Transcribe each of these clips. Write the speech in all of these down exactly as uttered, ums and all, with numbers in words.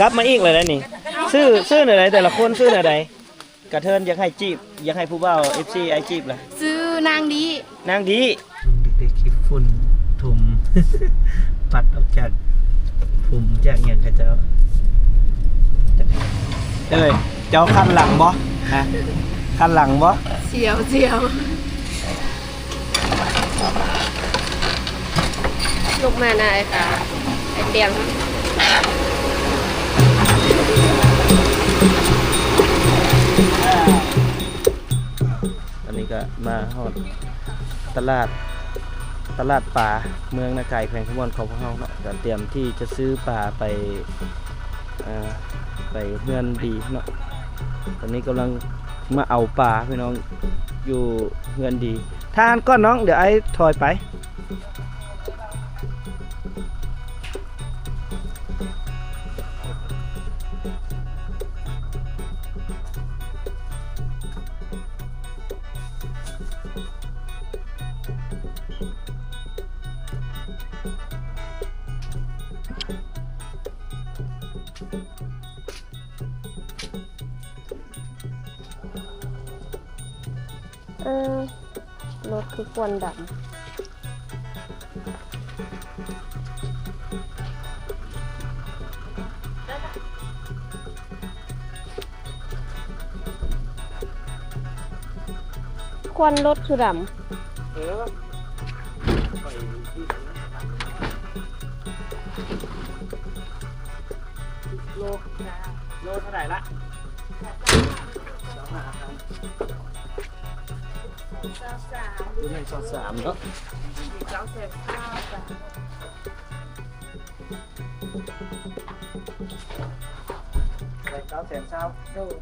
กลับมาอีกแล้วนะนี่ ซื้อ ซื้อแนวใด แต่ละคนซื้อแนวใด กระเทินอยากให้จีบ อยากให้ผู้บ่าว เอฟซี อ้ายจีบล่ะ ซื้อนางดี นางดี เด็กๆขี้ฝุ่น ถม ปัดออกจาก ผมจากหยังเขาเจ้า เอ้ย เจ้าคันหลังบ่ ฮะ คันหลังบ่ เสียวเสียว ลูกมาหน่อยค่ะ ไอเตียง อันนี้ก็มาฮอดตลาด ตลาดปลาเมืองนาไก แขวงคำม่วนของพวกเราเนาะ ก็เตรียมที่จะซื้อปลาไป เอ่อ ไปเฮือนดีเนาะ ตอนนี้กำลังมาเอาปลาพี่น้อง อยู่เฮือนดี ท่านก่อนน้อง เดี๋ยวไอ้ถอยไป เออ รถคือควันดำ ควันรถคือดำ เออ โล โลเท่าไหร่ละ สองห้าครับ ตัวนี้ซองสามเนาะ เก้าแสนเก้าจ้ะ เก้าแสนเก้า โดย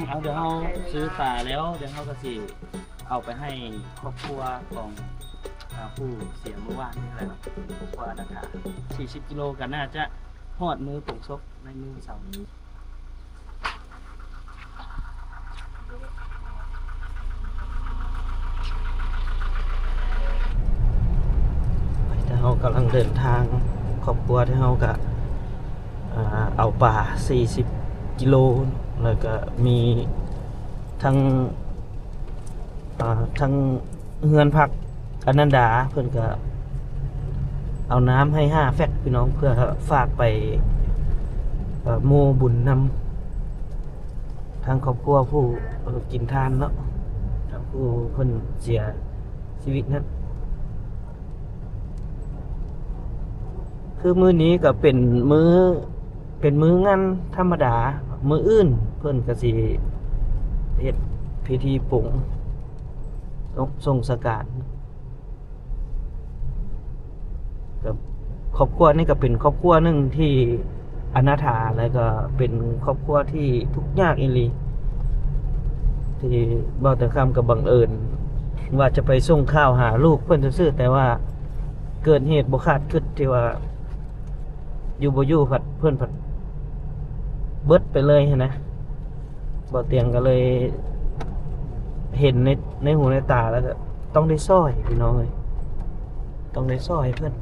เอา เดี๋ยวเราซื้อปลาแล้ว เดี๋ยวเราก็สิเอาไปให้ครอบครัวของ อ่า ผู้เสียเมื่อวานนี่แหละครับ ครอบครัวอนาถา สี่สิบกิโล ก็น่าจะฮอดมื้อโปงศพในมื้อเสาร์นี้ ที่เฮากำลังเดินทาง ครอบครัวที่เฮาก็ อ่า เอาปลา สี่สิบกิโล แล้วก็มีทั้ง อ่า ทั้งเฮือนพักอนันดา เพิ่นก็เอาน้ำให้ห้าแฟกพี่น้อง เพื่อฝากไป เอ่อ โมบุญนำ ทางครอบครัวผู้ เอ่อ กินทานเนาะ ทางผู้เพิ่นเสียชีวิตนั้น คือมื้อนี้ก็เป็นมื้อ เป็นมื้องานธรรมดา มื้ออื่นเพิ่นก็สิเฮ็ดพิธีปลง ส่ง ส่งสการ กับครอบครัวนี่ก็เป็นครอบครัวหนึ่งที่อนาถา แล้วก็เป็นครอบครัวที่ทุกข์ยากอีหลี ที่บ่าวแต่คำก็บังเอิญว่าจะไปส่งข่าวหาลูกเพิ่นซื่อๆ แต่ว่าเกิดเหตุบ่คาดคิดที่ว่า อยู่บ่อยู่ผัดเพิ่นผัดเบิดไปเลยหั้นนะ บ่าวเตียงก็เลย เห็นใน ในหูในตาแล้วก็ต้องได้ซ่อยพี่น้องเอ้ย ต้องได้ซ่อยเพิ่น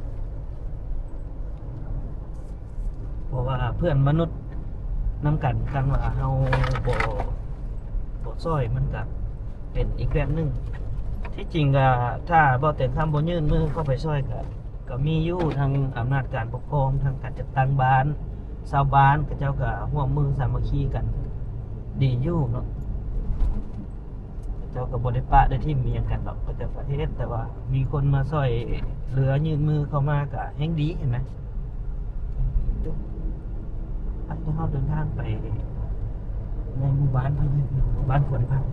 เพราะว่าเพื่อนมนุษย์นำกัน คันว่าเฮาบ่ บ่ซ่อยมันก็เป็นอีกแบบหนึ่ง ที่จริงก็ถ้าบ่าวเตียงคำบ่ยื่นมือเข้าไปซ่อยก็ ก็มีอยู่ทางอำนาจการปกครอง ทางการจัดตั้งบ้าน ชาวบ้านเขาเจ้าก็ร่วมมือสามัคคีกันดีอยู่เนาะ เขาเจ้าก็บ่ได้ปะได้ถิ่มอิหยังกันดอก เขาเจ้าก็เฮ็ด แต่ว่ามีคนมาซ่อยเหลือยื่นมือเข้ามาก็แฮงดีหั้นนะ ไป เฮาเดินทางไปในหมู่บ้านเพิ่น บ้านควรพันธุ์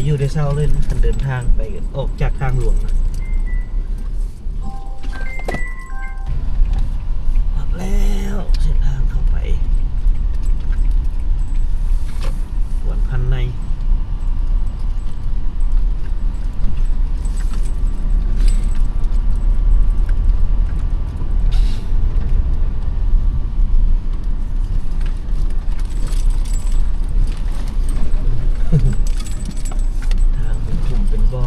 อยู่ได้เช้าเลยนะ คันเดินทางไปออกจากทางหลวงนะ ฮอดแล้วเส้นทางเข้าไปสวนพันใน ทางเป็นขุมเป็นบ่อ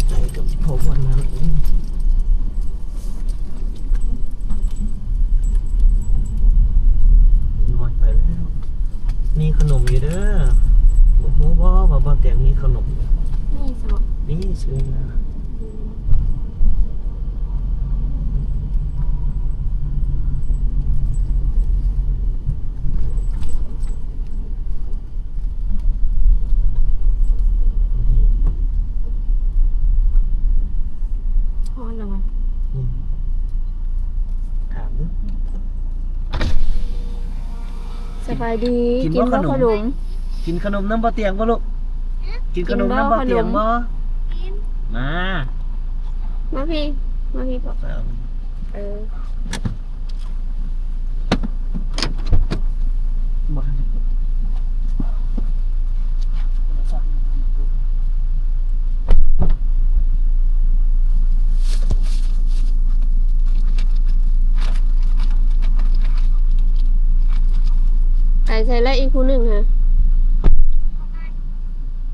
ไปกับพ่อวันนั้น น้อยไปแล้ว มีขนมอยู่เด้อ บ่ฮู้บ่ว่าบ่าวแตงมีขนมอยู่ นี่สิบ่ นี่ซื้อมา ฮ้อนแล้วไง อืม ถามดู สบายดี กินบ่ กินบ่ ขนม ขนม กินขนมนำบ่าวแตงบ่ลูก กินขนมนำบ่าวแตงบ่ กินบ่ขนม มา มาพี่ มาพี่พ่อ เออ ไปใส่แล้วอีกผู้หนึ่งฮะ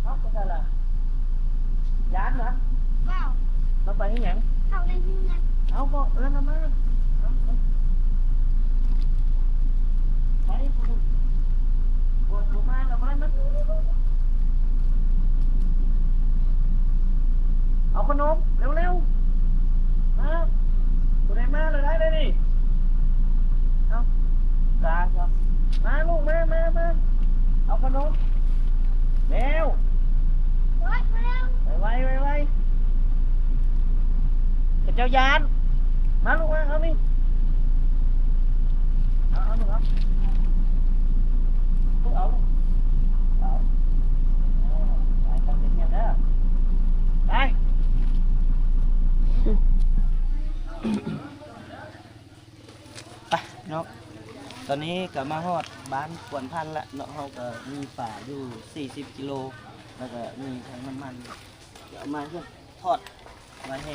เอาไปใส่ละ ย้านเหรอ ว้าว เราไปที่หยัง เข้าในเฮือน เอาก็เอิ้นเอามา เอา เอา ไป ปวดหัวมาแล้วมัน มัน เอาขนม เร็วๆ มา ผู้ใดมาแล้วได้เลยนี่ เอา ตาครับ มาลูก มา มา มา เอาขนม เร็ว ไวๆ ไวๆ ไวๆ เขาเจ้าย้าน มาลูกมา เอานี่ เอา เอาลูกเอา ลูกเอา เอา เอา ไปกันเงียบๆ เด้อ ไป ไปเนาะ ตอนนี้ก็มาฮอดบ้านควนพันธุ์ละเนาะ เฮาก็มีปลาอยู่สี่สิบกิโล แล้วก็มีทั้งน้ำมัน เดี๋ยวเอามาเพื่อทอดไว้ให้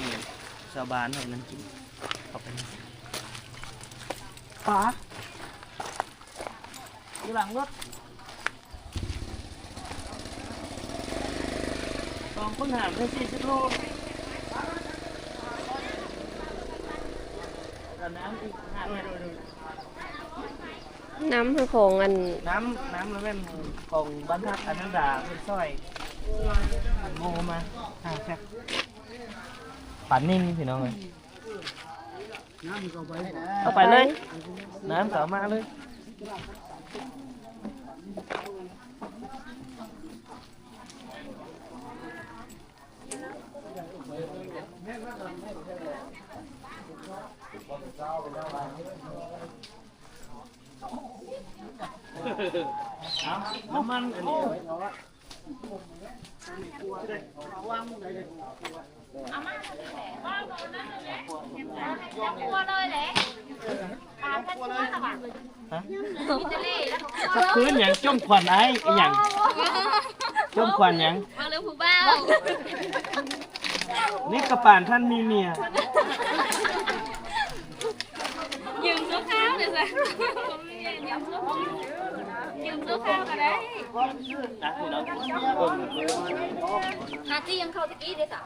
ชาวบ้านให้มันกิน เข้าไป ปลา อยู่หลังรถ สองคนหามได้สี่สิบโล แล้วน้ำอีกห้าร้อยโล น้ำของอัน น้ำ น้ำแล้วแม่นของบ้านพักอนันดาเพิ่นซอย โมมาห้าแพ็ค ปลานิ่มพี่น้องเอ้ย เอาไปเลย น้ำก็เอามาเลย เอาน้ำมันอันนี้ เอามาเลยแหละ ปลาท่านเพื่อนละบ่ะ ฮะ มีทะเลแล้ว คืนหยัง จมควันไอ้ อีหยัง จมควันหยัง มาเรื่องผู้บ่าว นี่กระปานท่านมีเมีย ยืมชั่วคราวเลยสิ ยืมชั่วคราว ยืมชั่วคราวก็ได้ นะพี่น้อง ปาร์ตี้ยังเข้าตะกี้เลยสิ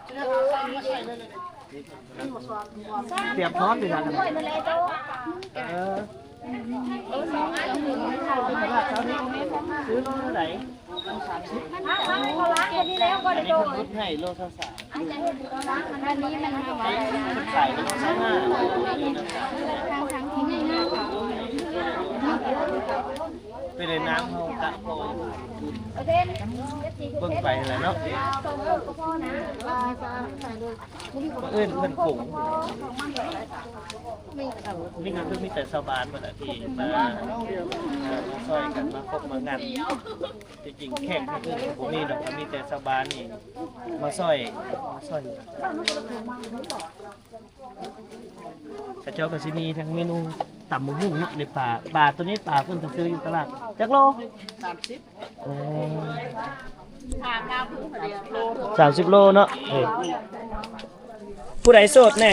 เตรียมพร้อมดีกว่า เออ ซื้อโลเท่าไหร่ อันนี้เพิ่นลดให้โลเท่าสาม อันนี้มันมาไว้ ขายโลเท่าห้า ทางทางที่ง่ายๆค่ะ ไปในน้ำเฮากะพอเบิ่งไปนั่นแหละเนาะ บ่อื่นเพิ่นปลูก มีก็คือมีแต่ชาวบ้านเพิ่นน่ะที่มา เอ่อ มาช่วยกันมาคบมางาน ที่จริงแขกเพิ่นบ่มีดอก มีแต่ชาวบ้านนี่มาช่วย มาช่วย เขาเจ้าก็สิมีทั้งเมนูตำบักหุ่งเนาะ ในปลา ปลาตัวนี้ปลาเพิ่นก็ซื้ออยู่ตลาด จักโล สามสิบ โอ้ สามสิบโลเนาะ เออ ผู้ใดโสดแน่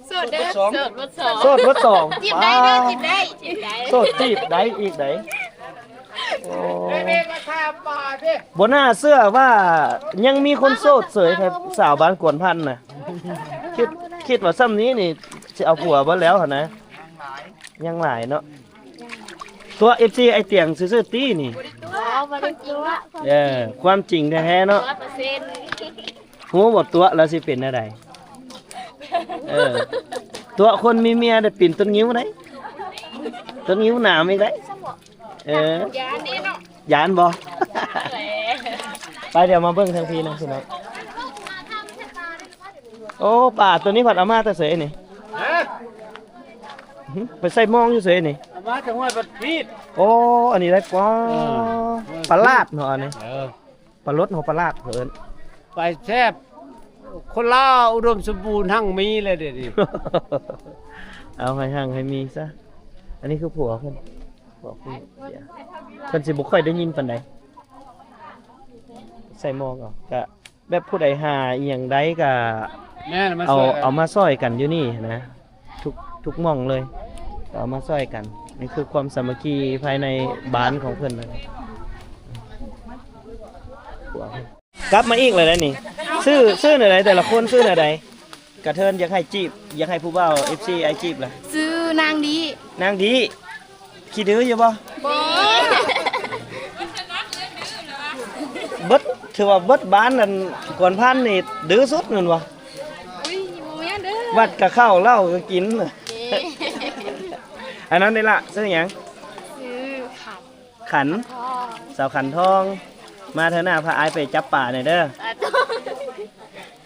โสดเด้อ โสดเบิดสอง โสดเบิดสอง จีบได้เด้อ ว้าว จีบได้ จีบได้ โสดจีบได้อีกได๋ โอ้ บ่น่าเชื่อว่ายังมีคนโสดเสยแท้ สาวบ้านกวนพันธุ์น่ะ คิด คิดว่าซ่ำนี้นี่สิเอาผัวเบิดแล้วหั่นนะ ยังหลายเนาะ ตัว เอฟซี ไอ้เตียงซื่อๆ ตี้นี่ อ๋อ บ่ได้ตัว เออ ความจริงแท้ๆ เนาะ ร้อยเปอร์เซ็นต์ ฮู้บ่ตัวแล้วสิเป็นแนวใด เออ ตัวคนมีเมียได้ปีนต้นงิ้วได้ ต้นงิ้วหนามอีกได้ เออ ย้านนี่เนาะ ย้านบ่ ไปเดี๋ยวมาเบิ่งทางพีนะพี่น้อง โอ้ ปลาตัวนี้ผัดเอามาแต่เสยนี่ ฮะ หึ ไปใส่หม้องอยู่เสยนี่ เอามาจากห้วยบัดพีด โอ้ อันนี้ได้กว่า เออ ปลาลาดเนาะอันนี้ เออ ปลาลดเนาะ ปลาลาดเพิ่น ไปแซ่บ คนลาวอุดมสมบูรณ์หั่งมีเลยเดี๋ยวนี้ เอาให้หั่งให้มีซะ อันนี้คือผัวเพิ่น ผัวเพิ่นเสีย เพิ่นสิบ่ค่อยได้ยินปานใด ใส่หม้องเอา กะแบบผู้ใดหาอีหยังได้กะ แม่นมา เอา ช่วยกัน เอามาซ่อยกันอยู่นี่นะ ทุก ทุกหม่องเลย เอามาซ่อยกัน นี่คือความสามัคคีภายในบ้านของเพิ่นนะ กลับมาอีกเลยนะนี่ ชื่อ ชื่อแนวใด แต่ละคนชื่อแนวใด กระเทินอยากให้จีบ อยากให้ผู้บ่าว เอฟซี ไอ้จีบล่ะ ชื่อนางดี นางดี ขี้ดื้ออยู่บ่ บ่ เบิด ถือว่าเบิดบ้านนั่น กวนพันธุ์นี่ดื้อสุดนั่นวะ อุ้ย บ่แม่นเด้อ วัดกะเข้า เหล้ากะกิน เอ๊ะ อันนั้นนี่ล่ะ ชื่อหยัง ชื่อขัน ขัน ทอง สาวขันทอง มาเทื่อหน้าพาอ้ายไปจับปลาหน่อยเด้อ อ่ะ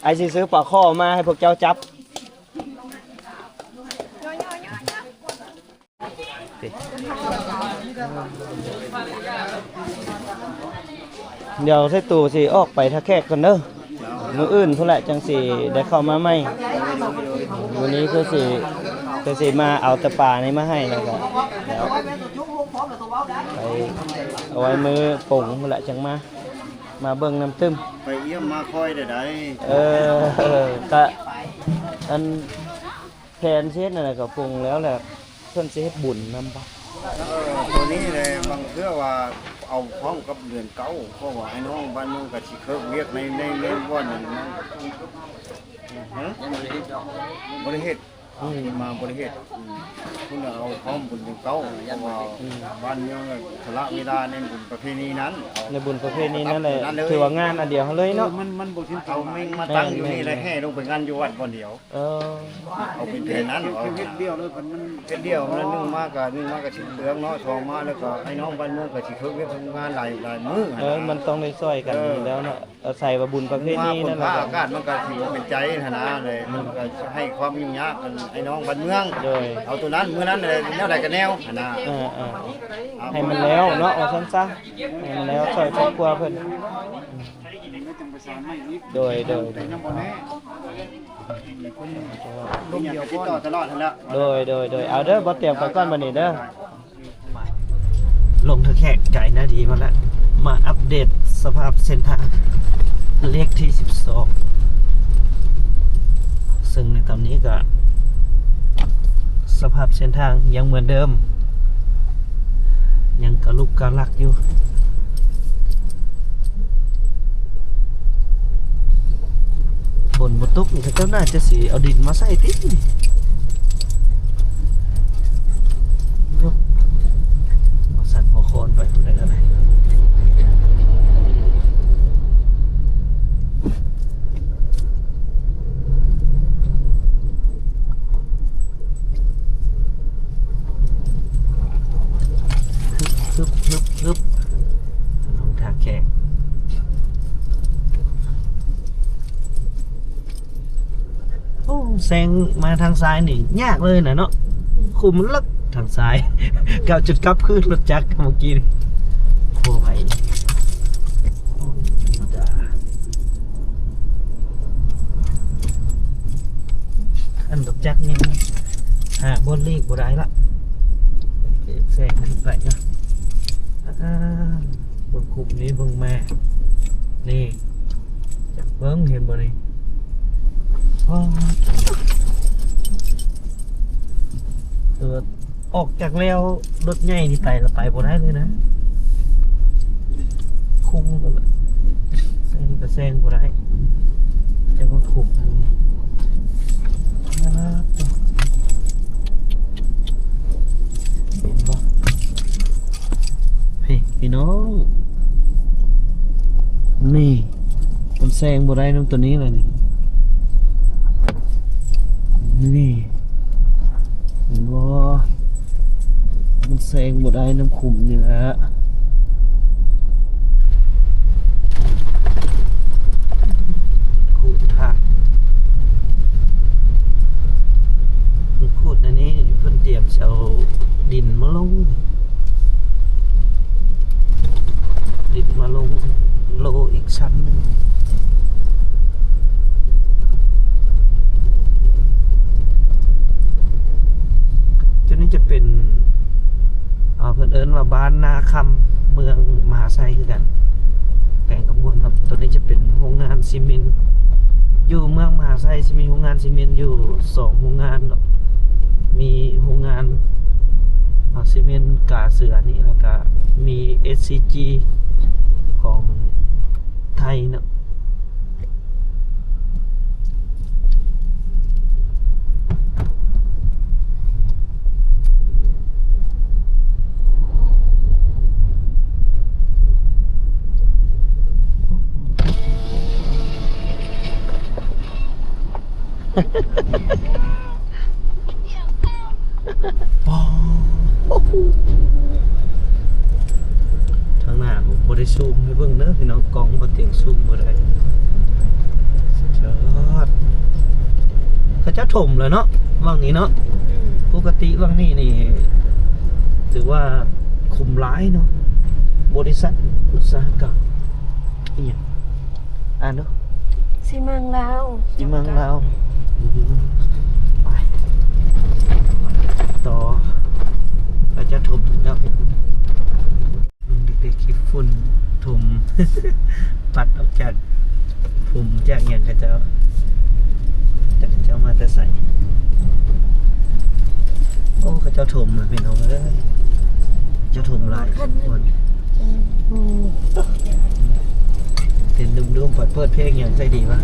อ้ายสิซื้อปลาข่อมาให้พวกเจ้าจับ เดี๋ยวไทตู้สิออกไปท่าแขกก่อนเด้อ มื้ออื่นพุ้นแหละจังสิได้เข้ามาใหม่ มื้อนี้คือสิ คือสิมาเอาแต่ปลานี้มาให้แล้วก็ แล้วไปเอาไว้มื้อปงพุ้นแหละจังมา มาเบิ่งน้ำตึม ไปเยี่ยมมาคอยได้ใด เออ เออ กะ อัน แผนสิเฮ็ดนั่นแหละก็ปลงแล้วแหละ เพิ่นสิเฮ็ดบุญนำบ่ เออ ตัวนี้แหละ บางเทื่อว่าเอาพร้อมกับเดือนเก้า เพราะว่าไอ้น้องบ้านเมืองก็สิเคิกเวียกใน ใน ในบ่อนนั่นนะ ฮะ บ่ได้เฮ็ด อืม มาบ่ได้เฮ็ด อืม เพิ่นเอาพร้อมบุญเดือนเก้า เพราะว่า อืม บ้านเมืองก็สละเวลาในบุญประเพณีนั้น ในบุญประเพณีนั่นแหละ นั่นเลย ถือว่างานอันเดียวเลยเนาะ เออ มัน มันบ่ถึง เอาเมงมาตั้งอยู่นี่ แม่นๆ แล้วแห่ลงไปงานอยู่วัดบ่อนเดียว เออ เอาเป็นแผนนั้น เพิ่นเฮ็ดเดี่ยวเลย เพิ่นมัน เฮ็ดเดี่ยวมันนึ่งมากกะ นึ่งมากกะสิเปลืองเนาะ สองมาแล้วก็ไอ้น้องบ้านเมืองก็สิเคิกเวียกทำงานหลาย หลายมื้อ เออ หั่นนะ มันต้องได้ซ่อยกัน เออ อยู่แล้วเนาะ อาศัยว่าบุญประเพณีนั่นแหละ มาฝนฟ้าอากาศมันก็สิบ่เป็นใจหั่นนะ เลย มันก็ให้ความยุ่งยากกันไอ้น้องบ้านเมือง โดย เอาตัวนั้นมื้อนั้นเลย แนวใดก็แนวหั่นนะ เออ เออ เอา ให้มันแล้วเนาะ ว่าซั่นซะ ให้มันแล้วซ่อยครอบครัวเพิ่น โดย โดย โดย ลมเดียวติดต่อตลอดหั่นแหละ โดย โดย โดย เอาเด้อ บ่เตรียมไปก่อนบัดนี้เด้อ ลงท่าแขกไกลนาดีมาแล้ว มาอัปเดตสภาพเส้นทางเลขที่สิบสอง ซึ่งในตอนนี้ก็ สภาพเส้นทางยังเหมือนเดิม ยังกะลุกกะลักอยู่ ฝนบ่ตกนี่เขาเจ้าน่าจะสิเอาดินมาใส่ติ บ่สั่นบ่คอนไปผู้ใดก็ได้ ฮึบ ฮึบ ฮึบ แซงมาทางซ้ายนี่ยากเลยนะเนาะ ขุมมันลึกทางซ้าย เก้าจุดกลับคืนรถจักรเมื่อกี้นี่ โอ้ย อันดอกจักนี่มันหาบนลีกบ่ได้ละ แซงขึ้นไปนะ อ่า บนขุมนี้เบิ่งแม่ นี่ จักเบิ่งเห็นบ่นี่ อ๋อ เออ ออกจากแล้วรถใหญ่นี่ไปละไปบ่ได้เลยนะ คุ้งเลย แซงก็แซงบ่ได้ จะมาคุ้งอันนี้ ครับ เห็นบ่ พี่ พี่น้อง นี่ มันแซงบ่ได้นำตัวนี้เลยนี่ นี่ เห็นบ่ มันแซงบ่ได้นำขุมนี่แหละ ขุมทาง ขุดอันนี้เพิ่นเตรียมสิเอาดินมาลง ดินมาลงโลอีกชั้นหนึ่ง จุดนี้จะเป็น อ่า เพิ่นเอิ้นว่าบ้านนาคำ เมืองมหาไซคือกัน แขวงคำม่วนครับ ตัวนี้จะเป็นโรงงานซีเมนต์ อยู่เมืองมหาไซจะมีโรงงานซีเมนต์อยู่สองโรงงานเนาะ มีโรงงาน อ่า ซีเมนต์กาเสือนี่ แล้วก็มี เอสซีจี ของไทยเนาะ ปอ ทางหน้าผมบ่ได้ซูมให้เบิ่งเด้อพี่น้อง กล้องบ่เต็มซูมบ่ได้ สุดยอด เขาเจ้าถมแล้วเนาะ วังนี้เนาะ อืม ปกติวังนี้นี่ ถือว่าขุมหลายเนาะ บริษัทอุตสาหกรรม อีหยัง อ่านดู ซีมังลาว ซีมังลาว อืม ไป ต่อ เขาเจ้าถมแล้ว เด็กๆขี้ฝุ่นถม ปัดออกจากผมจากหยังเขาเจ้า แต่เขาเจ้ามาแต่ไส โอ้ เขาเจ้าถมเลยพี่น้องเอ้ย เจ้าถมหลายคน อืม เห็นดุมๆ เปิด เปิดเพลงหยังใส่ดีวะ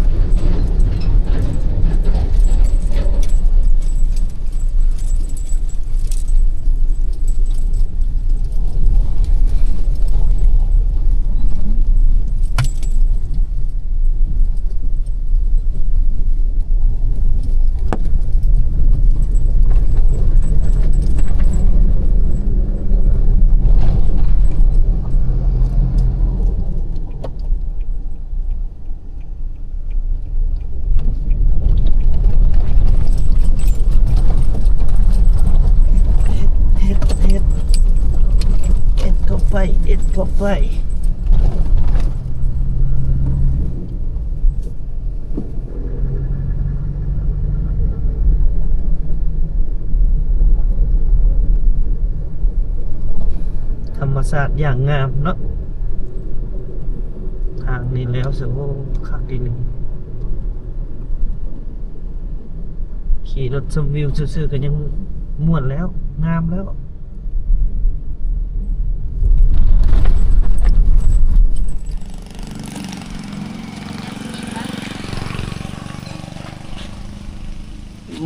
เฮ็ด เฮ็ด เฮ็ด เอ็ดเข้าไป เอ็ดเข้าไป ธรรมชาติอย่างงามเนาะ ทางนี้แล้วสิ โอ้ คักอีหลี ขี่รถชมวิวซื่อๆ ก็ยังม่วนแล้ว งามแล้ว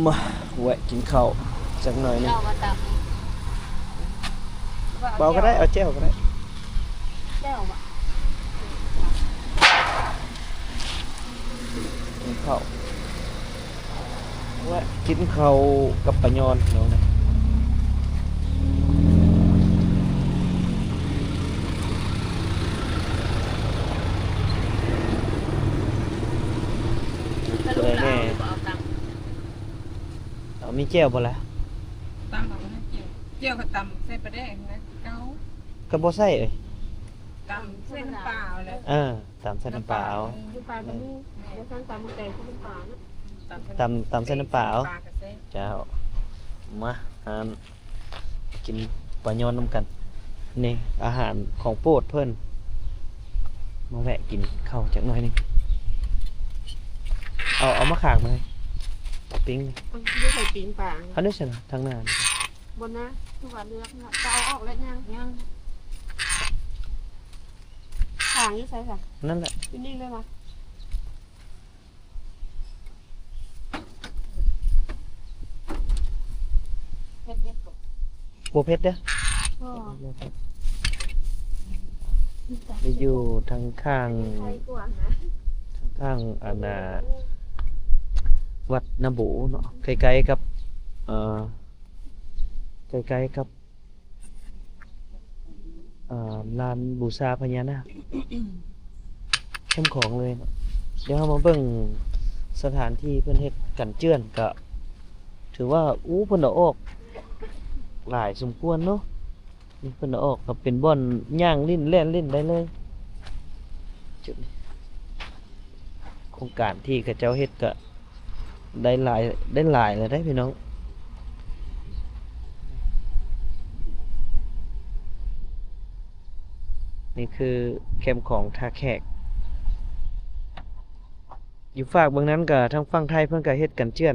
มาแวะกินข้าวจักหน่อยหนึ่ง เอามาตำ เบาก็ได้ เอาแจ่วก็ได้ แจ่วอะ กินข้าว แวะกินข้าวกับป้ายอนเนาะ สรุปแล้วเอาตังค์ มีแจ่วบ่ล่ะ? ตำเอานะ แจ่ว แจ่วก็ตำใส่ปลาแดกนะ เก่า ก็บ่ใส่เอ้ย ตำใส่น้ำปลาเอาเลย เออ ตำใส่น้ำปลาเอา อยู่ปลาก็มี บ่ซั่นตำบักแตงใส่น้ำปลาเนาะ ตำใส่ ตำ ตำใส่น้ำปลาเอา ปลากระเซ็น เจ้า มา อ่า กินปลาย้อนนำกัน นี่อาหารของโปรดเพิ่น มาแวะกินข้าวจักหน่อยหนึ่ง เอา เอามาขากมาเลย ปิ้ง เอา บ่ใส่ปิ้งปลา เอาได้ใช่ไหม ทางหน้า บนนะ ทุกวันเลือกนะ จะเอาออกแล้วยัง ยัง ขางอยู่ไสคะ นั่นแหละ อยู่นี่เลยมา เผ็ดเผ็ดบ่ บ่เผ็ดเด้อ บ่ อยู่ทางข้าง ไทยกว่านะ ทางข้างอันน่ะ วัดนาโบเนาะ ใกล้ๆกับ เอ่อ ใกล้ๆกับ เอ่อ ลานบูชาพญานาค แคมป์ของเลยเนาะ เดี๋ยวเรามาเบิ่งสถานที่เพิ่นเฮ็ดกันเจื้อน ก็ถือว่า อู้ เพิ่นเอาออกหลายสมควรเนาะ นี่เพิ่นเอาออกก็เป็นบ่อนย่างเล่นแล่นเล่นได้เลย จุดนี้ โครงการที่เขาเจ้าเฮ็ดก็ ได้หลาย ได้หลายแล้วเด้พี่น้อง นี่คือแคมป์ของท่าแขก อยู่ฟากเบิ่งนั้นก็ทางฝั่งไทยเพิ่นก็เฮ็ดกันเจื้อน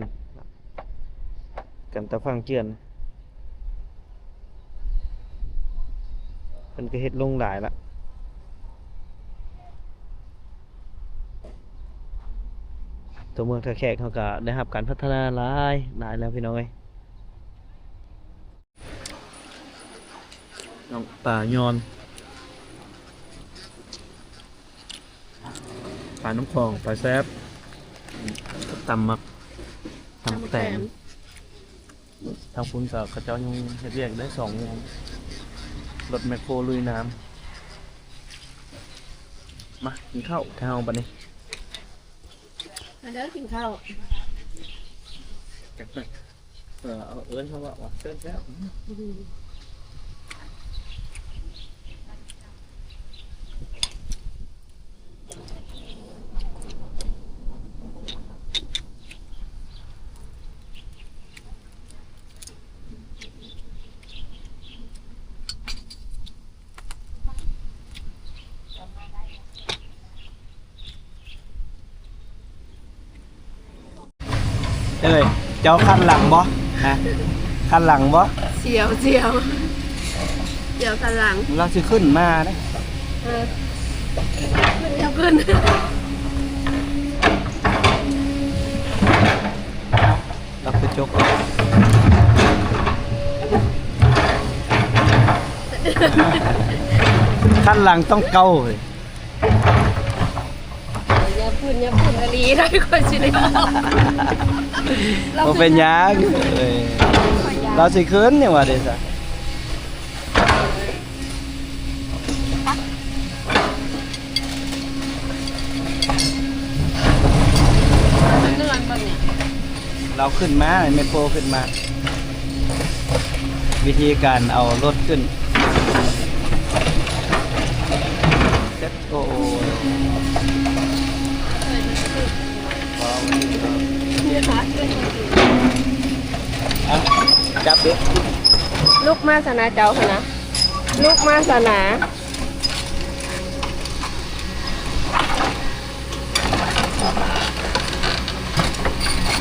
กันตะฝั่งเจื้อน เพิ่นก็เฮ็ดลงหลายละ ตัวเมืองท่าแขกเขาก็ได้รับการพัฒนาหลาย หลายแล้วพี่น้องเอ้ย น้องปลาย้อน ปลาน้ำของ ปลาแซ่บ ตำหมาก ตำแตง ตำแตง ทางพุ้นก็เขาเจ้ายังเฮ็ดเวียกได้สองวง รถแมคโครลุยน้ำ มากินข้าวข้าวบัดนี้ มาเด้อกินข้าว เออ เอาเอิ้นเขาว่า ว่าเชิญแล้ว อืม เอ้ย เจ้าคันหลังบ่ ฮะ คันหลังบ่ เสียว เสียว เสียวคันหลัง เราสิขึ้นมาเด้ เออ ขึ้น เดี๋ยวขึ้น รับกระจก คันหลังต้องเก่าเว้ย อย่าพูด อย่าพูด อลีได้คนสิได้ บ่เป็นหยัง เอ้ย เราสิขึ้นนี่ว่าเด้ซะ เลื่อนบ่เนี่ย เราขึ้นมา แมคโครขึ้นมา วิธีการเอารถขึ้น เซ็ตโก อ่ะ จับดิ ลุกมาสนะเจ้าหั้นนะ ลุกมาสนะ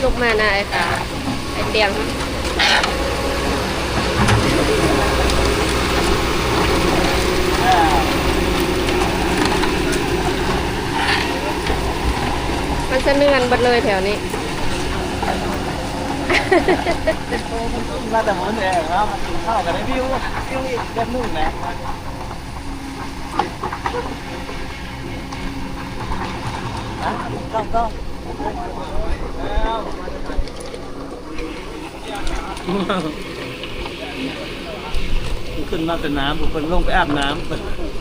ลุกมานะไอ้ตา ไอ้เตียง มันสะเทือนเบิดเลยแถวนี้ มาแต่มื้อแลงเนาะ มากินข้าวกันได้วิว วิวอีกแบบหนึ่งนะ นะ ต้อง ต้อง ขึ้นมาแต่น้ำ ผมลงไปอาบน้ำ